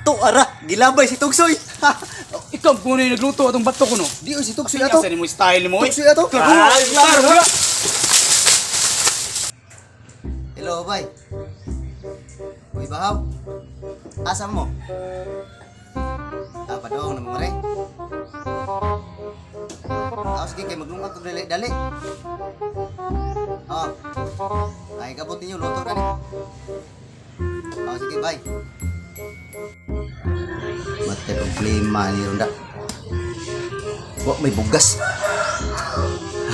Tuara, gilabay si Tugsoy. Ikaw kung ano yung nagluto atong bato ko no. Di oy si Tugsoy ato. Asa ni mo style mo eh. Tugsoy ato. Klaro, klaro. Hello, bay. Uy, bahaw. Asa mo? Ah, padong na mo re. Ah, sige kay maglungag kog dali dali. Oh. Ay, kabot ninyo luto na ni. Oh, sige, bye. Matay problema ni Ronda. Wa may bugas.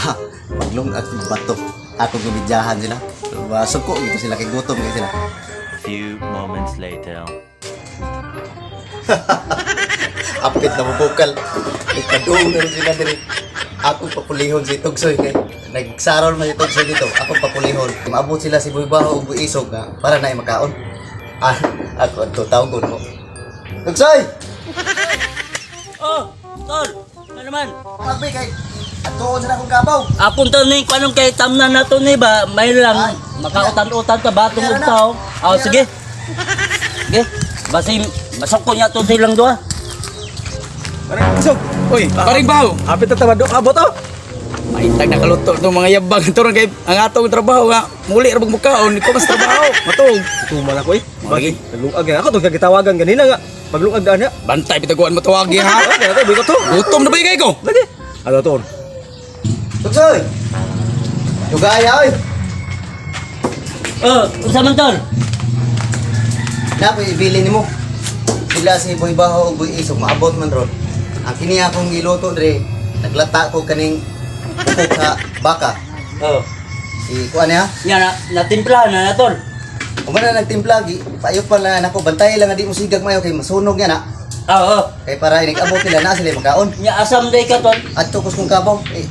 Ha, maglungag kog bato. Ako gumidyahan sila. Suko gito sila kay gutom kay sila. Few moments later. Apit na mabukal. Nagkadoon na rin sila diri. Ako papulihon si Tugsoy kay nagsaron man si Tugsoy dito. Ako papulihon. Maabot sila si Buy Baho ug Buy Isog nga para na makaon. Ah, ako adto tawgon ko. Tugsoy! Oh, tol. Ano naman? Pagbi kay atuon sa akong kabaw. Akong to ni kanong kay tamna na to ni ba, may Ay. lang makautan-utan ta batong Kaya og na. tao. Ah, Kaya sige. Sige. Basi masok ko niya to silang duha. Isog. Uy, paring baho. Apit na tabado abot oh. Maitag nakaluto itong mga yabang. Ito rin kay ang atong trabaho nga. Muli ra mukaon, ikaw mas trabaho. Matug. Tuman ako eh. Lagi. Naglungag na ako tong gitawagan ganina nga. Paglungag daan na. Bantay pitaguan mo tawagi ha. Ah, ako bigot to. Gutom na ba yung ko? Lagi. Ano to? Tugsoy! Dugaya oy. Oh, unsa man tol? Na ko ibili nimo. Sila si Boy Baho ug Boy Isog maabot man ron. Ang kini akong giluto dre, naglata ko kaning bukog sa baka. Oh. Si kuan niya. Nya na natimpla na na tol. Kung na nagtimpla, paayok pa lang nako, bantay lang nga di mo sigag mayo kay masunog yan ha. Ah, oh. Kay para inig-abot nila na sila makaon. Nya asam day ka tol. Adto kus kong kabaw, eh,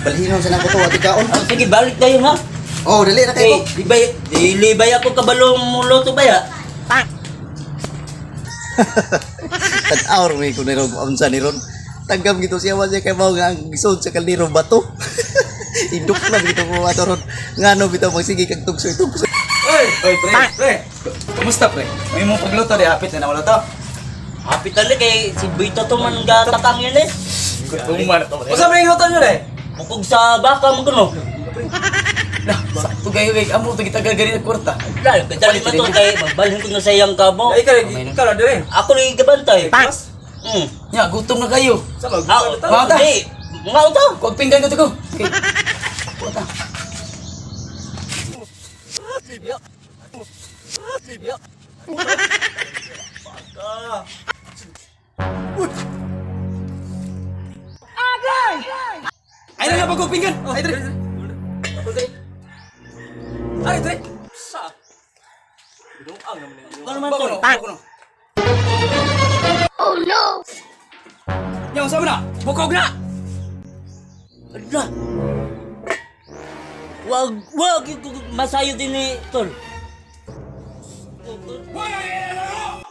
balhinon sa nako to at ikaon. Ah, sige, balik tayo ha. Oh, dali na kayo. Eh, di ba dili ba ako kabalong muluto ba ya? Tan-awr may ko niro unsa ni ron. Tanggam gito siya man siya kay mao nga ang gisod sa kaldero bato. Indok lang gito mo ato ron. Ngano bitaw magsige kag tugsoy tugsoy. Uy, uy, pre, pre. Kumusta pre? May mong pagluto di hapit na nawala to. Happy tali kay si Bito to man gatakang yun eh. Gutuman. Unsa man yung luto niyo re? Bukog sa baka mo kuno. Lah, sakto kayo kay amo to gitagal gani nag kwarta. Dali, dali man to kay magbalhin ko na sa iyang kabo. Ay kare, ikaw na dire. Ako lang gabantay. Nya, gutom na kayo. Sa mag. Ah, Mga ta. di. Mga unta. Kuwag pinggan ko to ko. Okay. Kuha ta. Ay na nga pag pinggan. Ay dre. Ay dre. Sa. Ano man tol? Bago Oh no. Nya unsa man na? Bukog na. Ala. Wag, wag masayo din ni tol.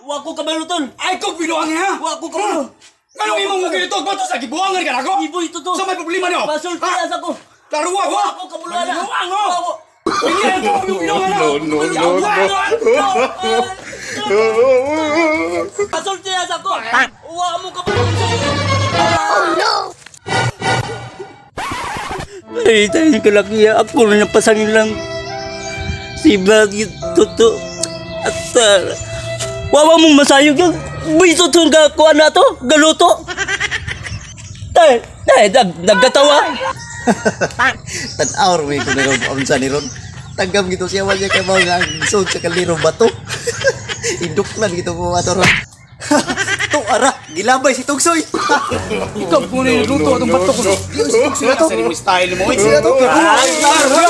Wag ko kabalo tol. Ay kog binuang ha. Wag ko kabalo. Anong imong mga ganito? Bato sa gibuangan ka nako? Iboy ito to. Sa may problema niyo? Pasulti Ha? asa ko. Laro ako! Wag ko kabalo na. Binuang oh! Pingilan ko yung binuang na! No, no, no, no. Pasulti asa ko. Wag mo kabalo. Oh no. Ay, tayo ng kalakiya. Ako na napasangin lang. Si Bagyo Toto. At wawa mong masayog yun. Uy, tutong ka kuha na to. Galuto. Tay, tay, nagkatawa. Tan-awr may ko niro unsa ni ron. Tanggam gito siya man siya kay mao nga ang gisod sa kaldero bato. Indok lang gito mo ato ron. Tuara, gilabay si Tugsoy. Ikaw kung ano yung nagluto atong bato ko no. Di oy si Tugsoy ato. Asa ni mo style mo eh. Tugsoy ato. Ay, klaro.